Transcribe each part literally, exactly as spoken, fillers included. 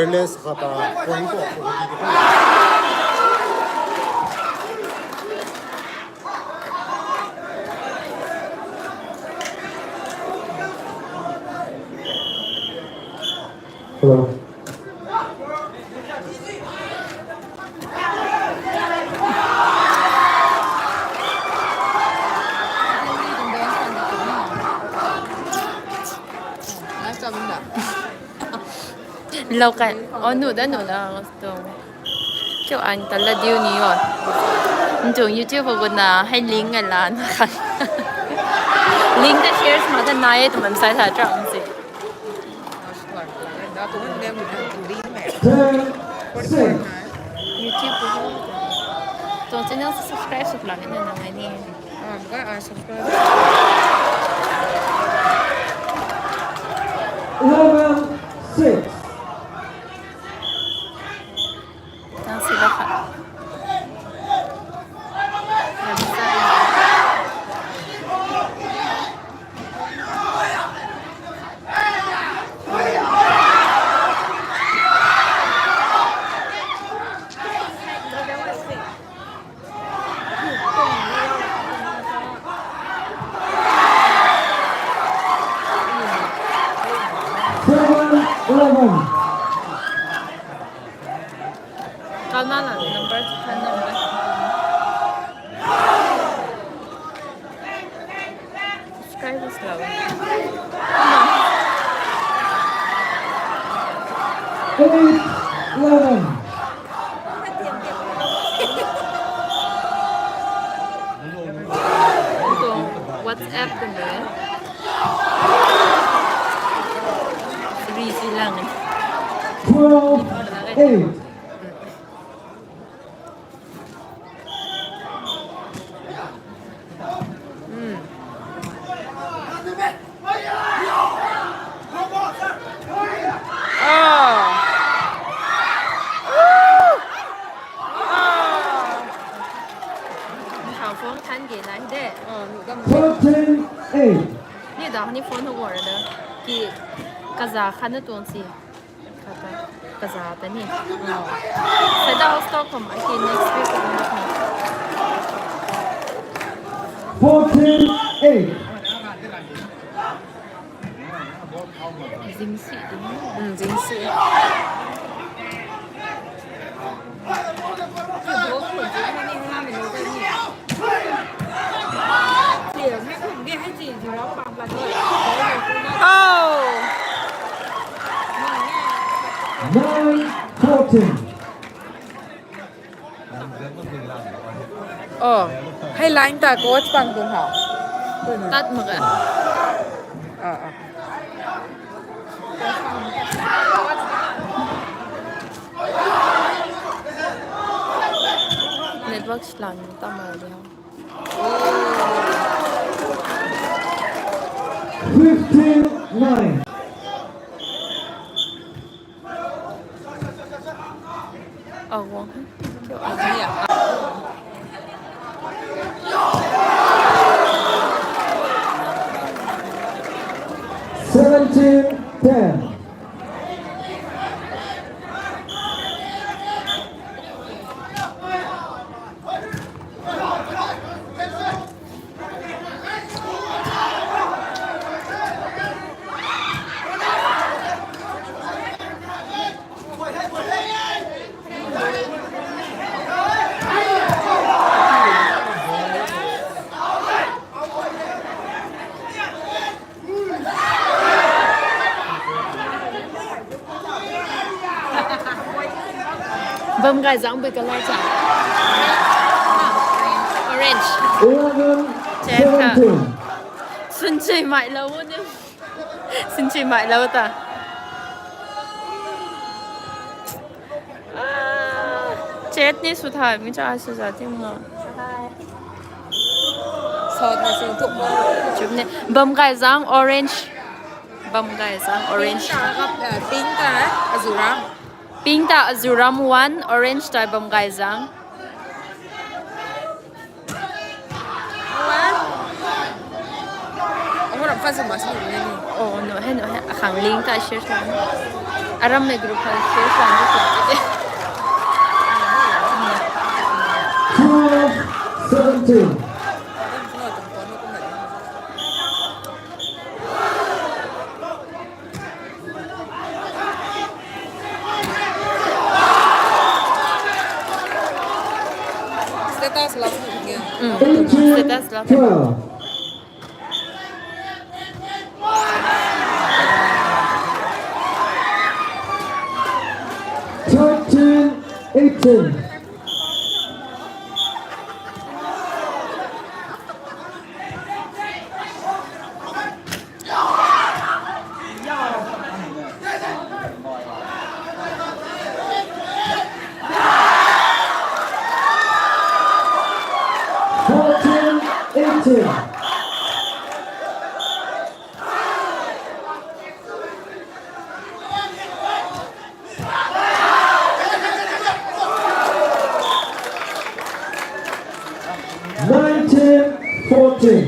Wireless kata point ko ko di ko. Hello. Lou kai. Oh, nu da, nu da. Tung. Kiu an ta la diu ni o. Ntung YouTube ko na hai link ngai la na khan. Link ta share sma ta na e tu mam sai sa tra um si. Ten, six. YouTube ko. Tu channel subscribe suk la ni na ngai ni. Ah, ga, ah, subscribe. Eleven, six. Tang sila kha. Seven, eleven. Kau na la number, phone number. Subscribers lou. Eight, eleven. Ito, WhatsApp ko na. Busy lang. Twelve, eight. Phone than ge nai de. Fourteen eight. Ni da ni phone ho ra da. Ki kaza khan na tuang si. Kata, kaza ta ni. Sedao stock khom aki next week khom ni. Fourteen eight. Zingsi, zingsi. Oh. Nine fourteen. Oh, hei line ta coach pang tung hau. Tat mak a. Ah, ah. Network slang ta ma di hau. Fifteen nine. Seventeen ten. Bam gay zang bui kalai cha. Orange. Eleven seventeen. Sun chui mai lou ni. Sun chui mai lou ta. Chat ni sw thay mi cha sw za ti ma. Sw thay sw thuk ma. Chum ni. Bam gay zang orange. Bam gay zang orange. Pink ta, eh, pink ta, eh, azuram. Pink ta azuram one, orange ta bam gay zang. Amo ram fan sa ma si ni. Oh, no, he, no, he. Akhang link ta share sa. Aram mei group khang share sw ni sw tiki. Twelve seventeen. Status la. Mm. Status la. Twelve. Thirteen eighteen. Fourteen eighteen. Nineteen fourteen.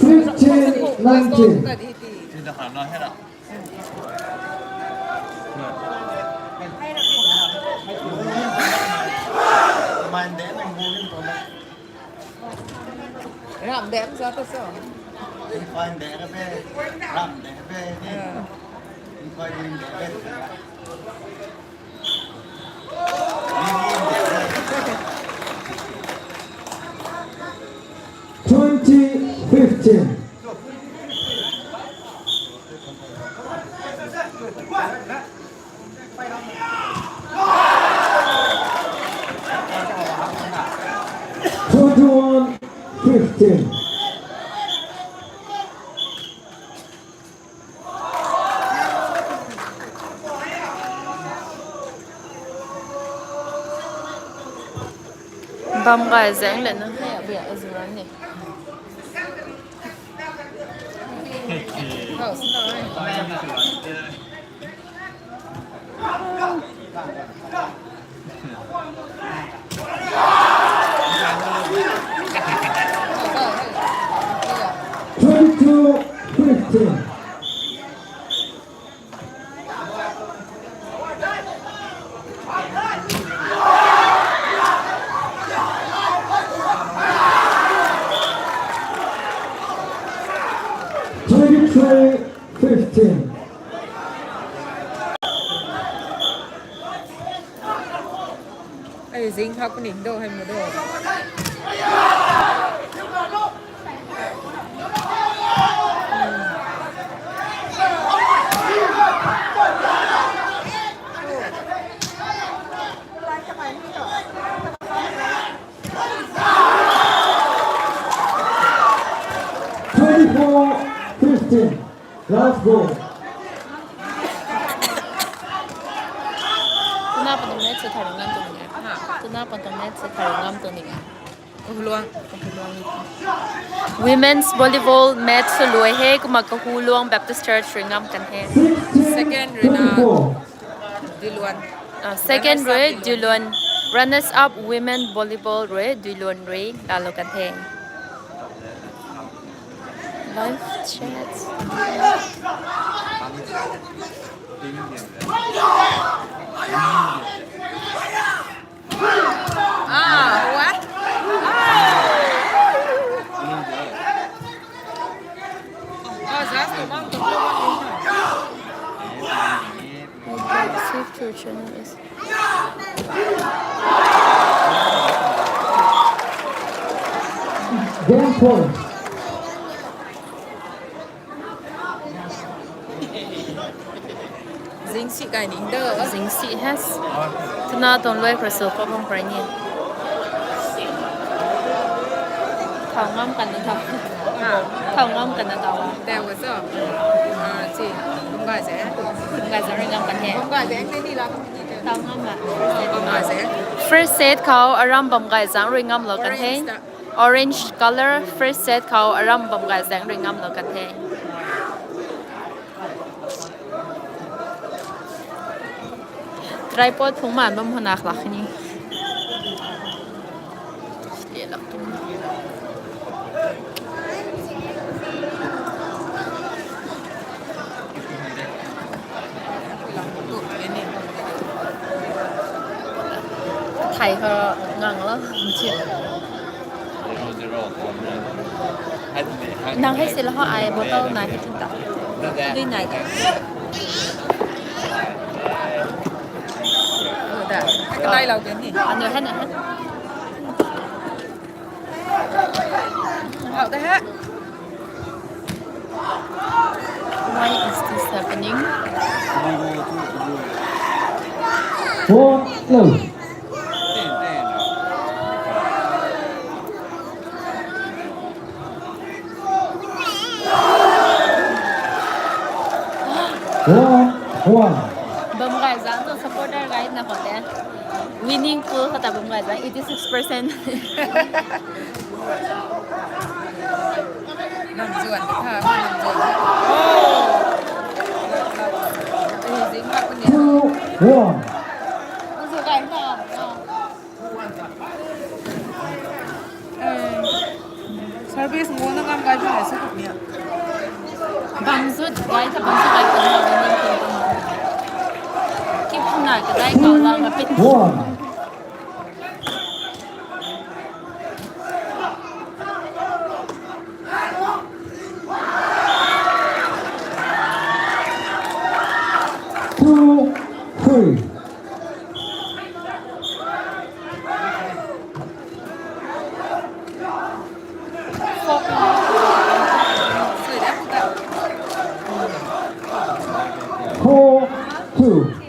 Fifteen nineteen. Ramh dem sa ta so. Ramh dem pe. Ramh dem pe ni. Twenty fifteen. Twenty-one fifteen. Bam gay zaeng le na hei abia azuran ni. Twenty-two fifteen. Twenty-three fifteen. Ai, zing hak ni do, hai mu do. Twenty-four fifteen. Last goal. Tuna patong net se thari ngam tu ni e. Ha? Tuna patong net se thari ngam tu ni e. Kahuluang, Kahuluang. Women's volleyball match sw luai he, kumna Kahuluang Baptist Church rui ngam kan he. Second rui na Diluan. Ah, second rui Diluan. Runners up women volleyball rui Diluan rui laalou kan the. Live chat. Ah, what? Ah. Oh, that's the one. Save to channel is. Game point. Zingsi kai ning do. Zingsi has. Tuna tuang luai khra sw pa bam khra ni. Thau ngam kan na thau. Ah. Thau ngam kan na thau. There was a. Ah, si. Bumga ze. Bumga ze ring ngam kan he. Bumga ze, ni la. Thau ngam la. Bumga ze. First set khou Aram Bamgaizang rui ngam lou kan he. Orange ta. Orange color first set khou aram bam gay zaeng rui ngamlou kan the. Tripod phungc maan bam hwna khlak ni. Thei kho ngang lo. Nang hei si la ho ai bottle nai hei ta. Dui nai ta. Kadai lou de ni. Anu hei na hei. Hau de hei. Why is this happening? Four, no. One, one. Bam gay zaeng tu supporter gay na khou de. Winning pool khou ta bam gay zaeng eighty six percent. Nam zuan ta tha, nam zuan. Oh. Ei, zing mak ni. Two, one. Nam zuan gay na. Eh, service nguna ngam gay bam gay sa khou ni. Bam zut gay ta bam zut gay ta na bam ni ta. Kip na kadai kau lang ka pit. One. Two, three. Four, two.